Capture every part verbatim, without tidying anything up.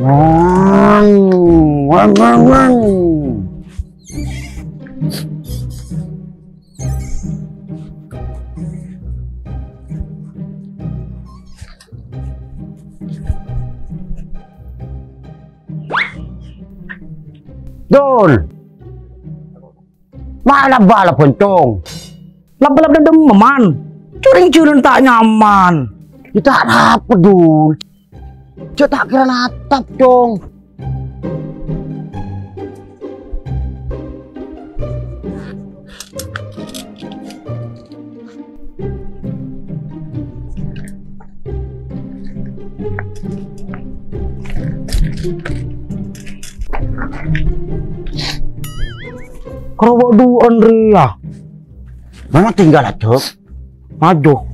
Wang, wang, wang, wang. Dul. Ma' lab-alab, Cong. Lab-alab dâ' dimma, Man? Jhâ' rèng jhâlân ta' nyaman. Ya ta' arapa, Dul. Jhâ' ta' kèra natap, Cong. Karo bâ' du'an rèya. Memang tinggal aja. Aduh.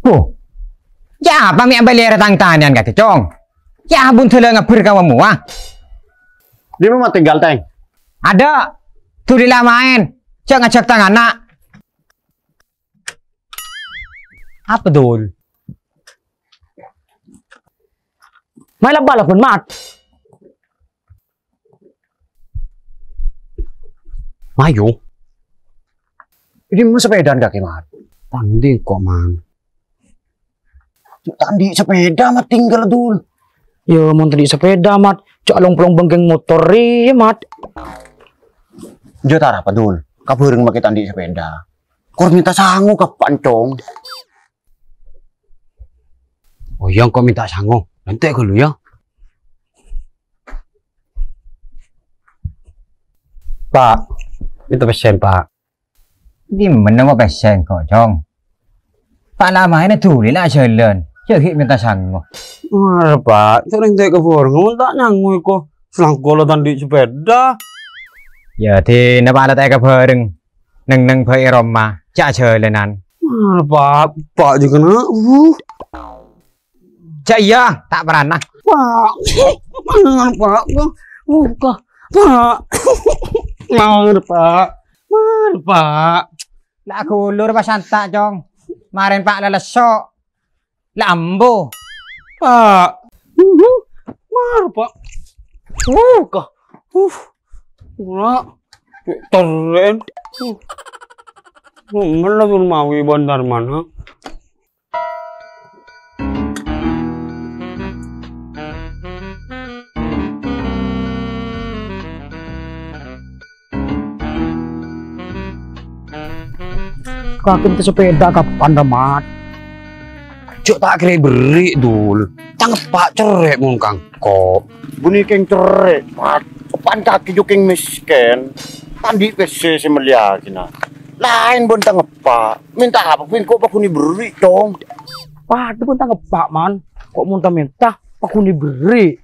Huh. Yâ, apa mè' abâliyâ rè tang-tanèyan kakè, Cong? Yâ, bun dâlâ ngabbher ka wâ-mowa. Dimma ma' tinggal, Tèng? Adâ'. Dulila maèn. Jhâ' ngajhâk tang ana'. Apa, Dul? Maèn lab-alab, Mat. Ayo. Ini mau sepedaan kakè, Mat? Tandhi kok, Man. Tandhi sepeda, Mat, tinggal, Dul. Ya, mon tandhi sepeda, Mat. Jhâ' long-polong bengkeng motor, iyâ, Mat. Jhâ' ta' arapa, Dul. Kabhâreng makè tandhi sepeda. Kor mènta sango ka Pancong. Oh iya, engko' mènta sango. Nanti ghâllu, ya. Pak, itu pèssèna, Pak. Dimma ma' pèssè engko', Cong? Pak la maèn dulila ajhâlân. Jhâ' ghi' mènta sango. Mara, Pak. Sèrèng ta' kabhâreng, mon ta' nyango engko'. Selangko la tandhi sepeda. Ya, dinah Pak la ta' kabhâreng. Neng-neng bhâi è roma, jhâ' ajhâlânan. Mara, Pak. Pak jhâ' kèna. Uh. Jhâ' iyâ, ta' parana. Pak. Mara, Pak. Uh, ka. Pak. Mara, Pak. Mara, Pak. La ghulur pas santa', Cong. Marèn Pak la lesso'. La ambu. Pak. Uhuh. Mar, Pak. Uh, ka. Uh. Ora. Terren. Uh. Ngomel la pon mawi bân Darman, ha? Kakè mènta sepeda kapan, Mat? Jhâ' ta' kèra èberri', Dul. Tang eppa' cerrè' mon ka engko'. Bânnè kèng cerrè', Mat. Eppa'en kakè jhâ' kèng mèskèn. Ta' andi' pèssè sè mellèyaghina. Laèn bân tang eppa'. Mènta apa bi' engko' paghun èberri', Cong? Padâ bân tang eppa', Man. Ko' mon ta' mènta, paghun èberri'.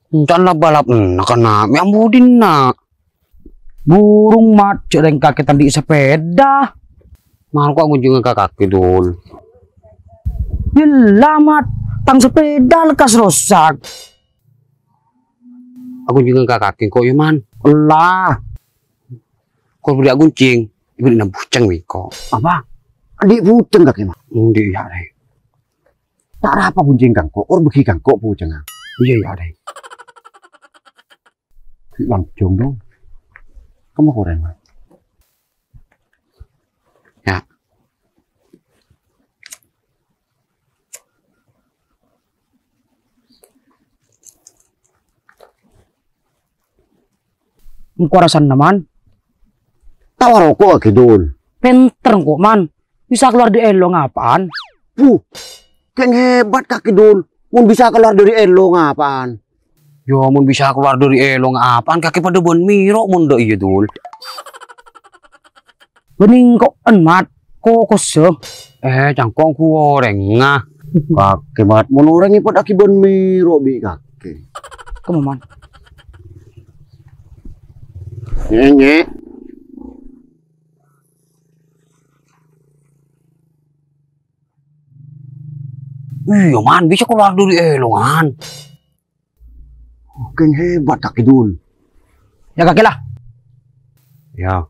Encan lap-balap enna' kana', mè' ambudina. Burung, Mat, jhâ' rèng kakè ta' andi' sepeda. Mara ko' aghunjhingngaghi ka kakè, Dul. Ella, Mat, tang sepeda lekkas rosak. Aghunjhingngaghi ka kakè ko', yâ, Man. Ella. Ko' bâdâ aghunjhing, èberri'na bhujâng bi' ko'. Apa? Andi' bhujâng kakè, Mat? Andi', yâ, rè. Ta' arapa aghunjhing ka engko', kor bâghi ka engko' bhujângnga. Iyâ, yâ, rè. Lanjhâng, dong. Kamu korang, Mat. Yâ. Engko' rassana, Man. Ta' arapa ko' ghi, Dul. Pènter engko', Man. Bisa kalowar dâri èlong apa'an? Huh, kèng hebat kakè, Dul. Mon bisa kalowar dâri èlong apa'an? Yâ, mon bisa kalowar dâri èlong apa'an, kakè padâ bân Miro mon dâ' iyâ, Dul. Bânnè engko'en, Mat. Kokossa. Eh, cangkong ku orèngnga. Kakè, Mat. Mon orèng èpadhâ'âghi bân mèro bi' kakè. Kemma, Mat. Nyè', nyè'. Iyâ, Man, bisa kalowar dâri èlongan. Kèng hebat, Kak Kidul. Yâ, kakè lah. Yâ.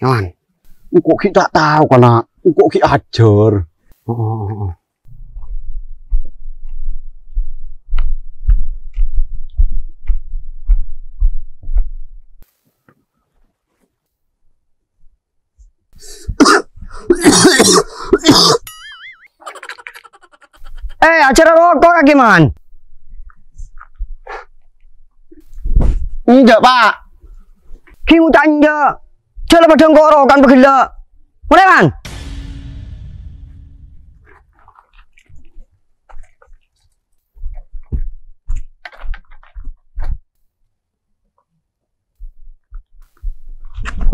Nyaman. Engko' ghi' ta' tao, kana'. Engko' ghi' ajhâr. Heeh, heeh, heeh. Eh, ajhâr roko' kakè, Man. Enjâ', Pa'. Ghi' ngoca' enjâ'. Jhâ' la padhâ engko' roko'an paghellâ'. Molè, Man.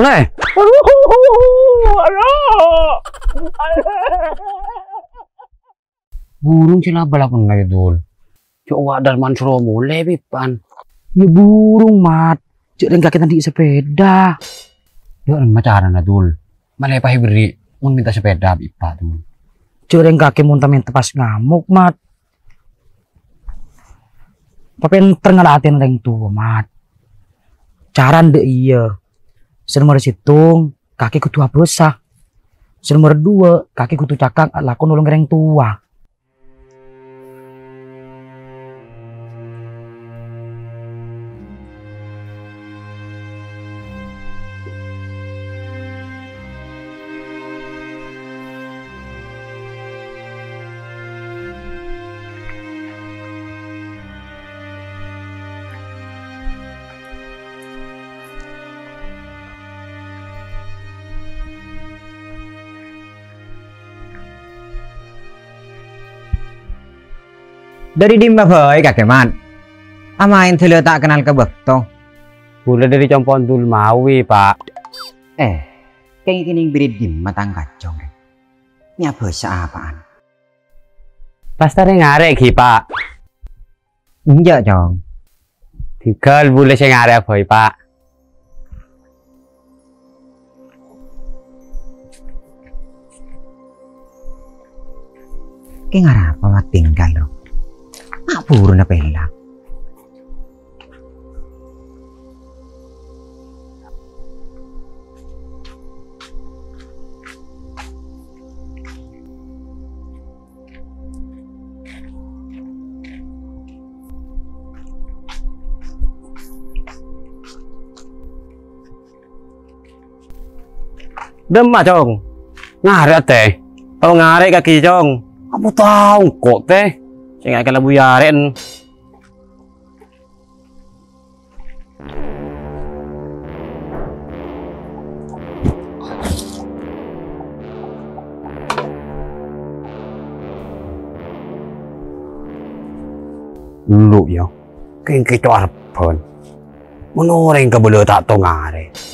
Nè. Burung sè la bâlâ pènna, yâ, Dul. Jhâ' wa' Darman soro molè, Pipan. Yâ, burung, Mat. Jhâ' rèng kakè ta' andi' sepèda. Yâ, emma carana, Dul. Malè pas èberri', mon mènta sepèda, Pipa, Dul. Jhâ' rèng kakè mon ta' mènta pas ngamok, Mat. Papènter ngala' atèna rèng towa, Mat. Carana dâ' iyâ. Sè nomer sèttong, kakè kodhu abhâsa. Sè nomer duwâ', kakè kodhu cakang alako nolong rèng towa. Dâri dimma bhâi kakè, Man? Amaèn dâlâ ta' kennal ka bâkto. Bulâ dâri compo'na Dul Mawi, Pa'. Eh, kèng-kèngèng bâri' dimma tang kacong rè? Mè' abhâsa apa'an? Pas ta' rèng arè' ghi, Pa'. Enjâ', Cong. Tinggal bulâ sè ngarè'a bhâi, Pa'. Kèng arapa ma' tinggal, ro? Ma' buruna pèlang. Dimma, Cong? Ngarè'a, tè. Tao ngarè' kakè, Cong. Apa tao engko', tè? Sènga' kalabu yarè'en. Lu, yâ, kèng kèto arebbhân. Mon orèng kabâlâ ta' tao ngarè'.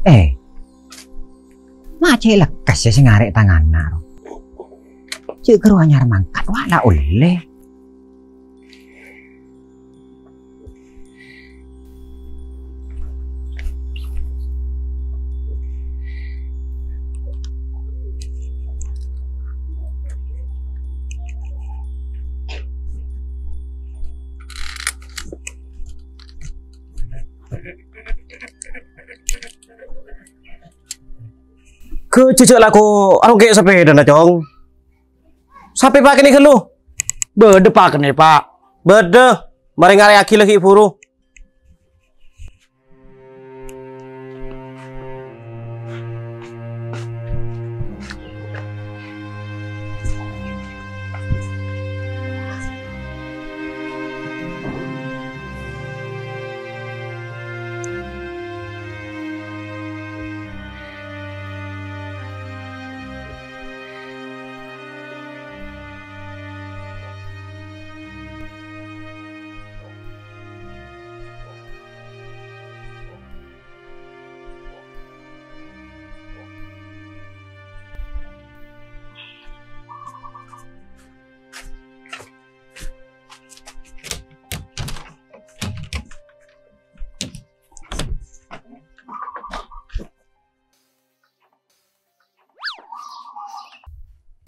Eh, ma' cè' lekkas yâ sè ngarè' tanganna, ro? Cè' ghâro anyar mangkat, wa' la ollè. Ghâjâ jhâ' lako arongkè' sapèdana, Cong. Sapè pakènè ghâllu? Bâdâ pakènè, Pa'. Bâdâ. Marè ngarèyaghi la ghi' buru.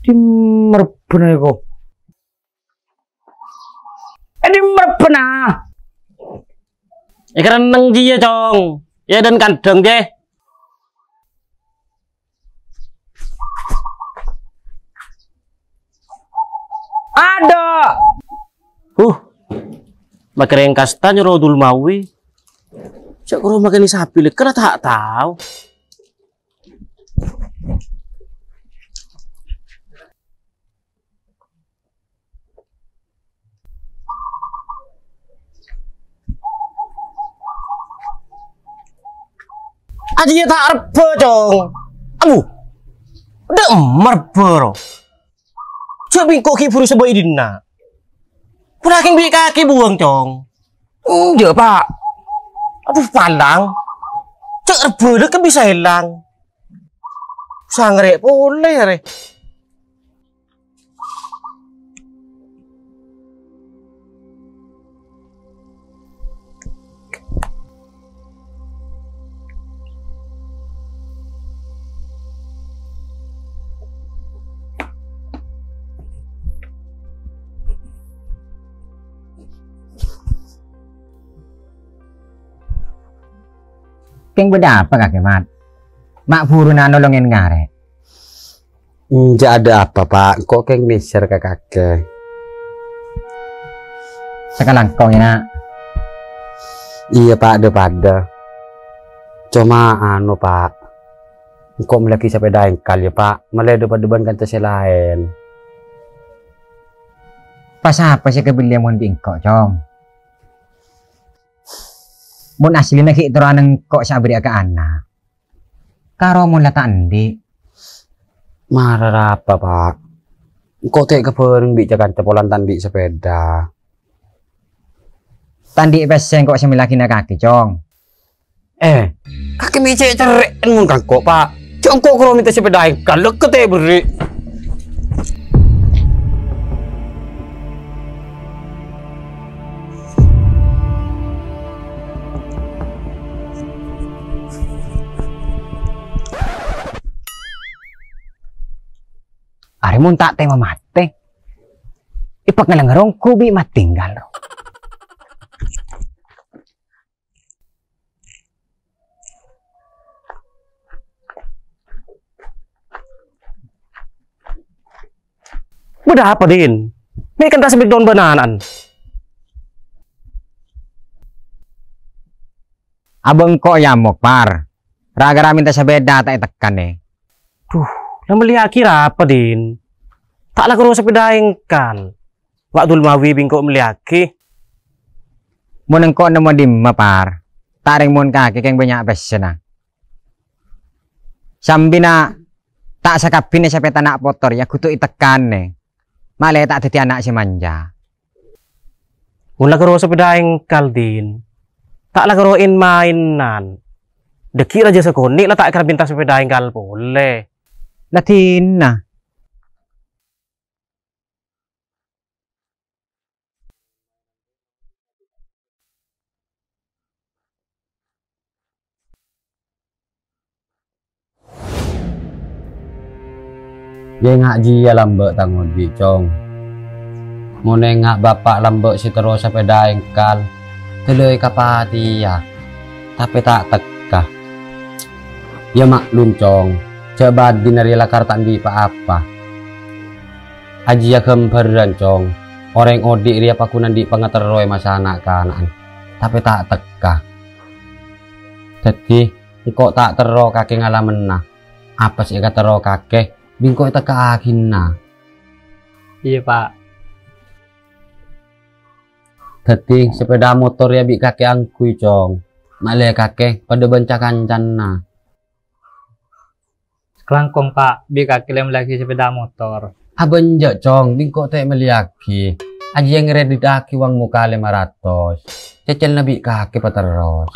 Dimma rebbhâna iko. È dimma rebbhâna? È karenneng jiyâ, Cong. Yâ, dân kandhâng, jè. Adâ'. Huh. Makèrèng kasta nyoro Dulmawi. Jhâ' koro makènè sapè lè, kan ta' tao. Ajiyâ ta' rebbhâ, Cong. Abu, dâ' emma rebbhâ, ro. Jhâ' bi' engko' ghi' buru sè bâi dinna'. Pon akèng bi' kakè buwâng, Cong. Enjâ', Pa'. Aduh, palang. Jhâ' rebbhâ lè kan bisa èlang. Sangrè' polè, arè. Kèng bâdâ apa, kakè, Mat? Ma' buru nanolongè ngarè'. Enjâ' adâ' apa, Pa'. Engko' kèng mèsèr ka kakè. Sakalangkong, yâ, Na'. Iyâ, Pa', dâ-padâ. Coma, anu, Pa'. Engko' mellèaghi sapèda èngkal, yâ, Pa'. Mellè dâ-padâ bân kanca sè laèn. Pas apa sè èkabelliyâ mon bi' engko', Cong? Mon asllina ghi' terrowanna engko' sè abherri'a ka ana'. Karo mon la ta' andi'. Mara rapa, Pa'? Engko' tè' kabhâreng bi' ca-kanca polana ta' andi' sapèda. Ta' andi' pèssè engko' sè mellèaghina kakè, Cong. Eh, kakè mè' cè' cerrè'en mon ka engko', Pa'. Jhâ' engko' karo mènta sapèda èngkal, lèkè tè' berri'. Arè mon ta' tèma matè. Èpakèlangè rongko bi' matè èngkal, ro. Bâdâ apa, Din? Mè' kan ta' sempèt don bânana'an. Abâ' engko' èamok, Par. Ra-ghârâ mènta sapèda ta' ètekkanè. Duh, la mellèyaghi rapa, Din? Ta' la karo sapèda èngkal. Wa' Dulmawi bi' engko' mellèyaghi. Mon engko' nemmo dimma, Par? Ta' rèng mon kakè kèng bânnya' pèssèna. Sambina ta' sakabbhinna sapèda na' potor, yâ kodhu ètekkanè. Malè ta' dhâddhi ana' sè manja. Mon la karo sapèda èngkal, Din. Ta' la karo èn-maènan. Dhâggi' rajâ sakonè' la ta' kèra mènta sapèda èngkal polè. La dinna. Yâ, enga' jiyâ lambâ' tang odi', Cong. Mon enga' bapa' lambâ' sè terro sapèda èngkal, dâlâi ka patèya. tapè ta' tekka. Ya maklum, Cong, jhâ' bâdina rèya lakar ta' andi' pa-apa. Ajiyâ ghâmbhârân, Cong, orèng odi' rèya paghun andi' pangaterro è masa na'-kana'an, tapè ta' tekka. Dhâddhi, engko' ta' terro kakè ngalamenna. Apa sè èkaterro kakè, bi' engko' ètekka'aghina. Iyâ, Pa'. Dhâddhi, sepèda motor rèya bi' kakè angghuy, Cong. Ma'lè kakè padâ bân ca-kancana. Sakalangkong, Pa', bi' kakè lè mellèyaghi sepèda motor. Abânjâ', Cong, bi' engko' ta' mellèyaghi. Ajiyâ ngreditaghi wang moka lèma ratos. Cècèlna bi' kakè paterros.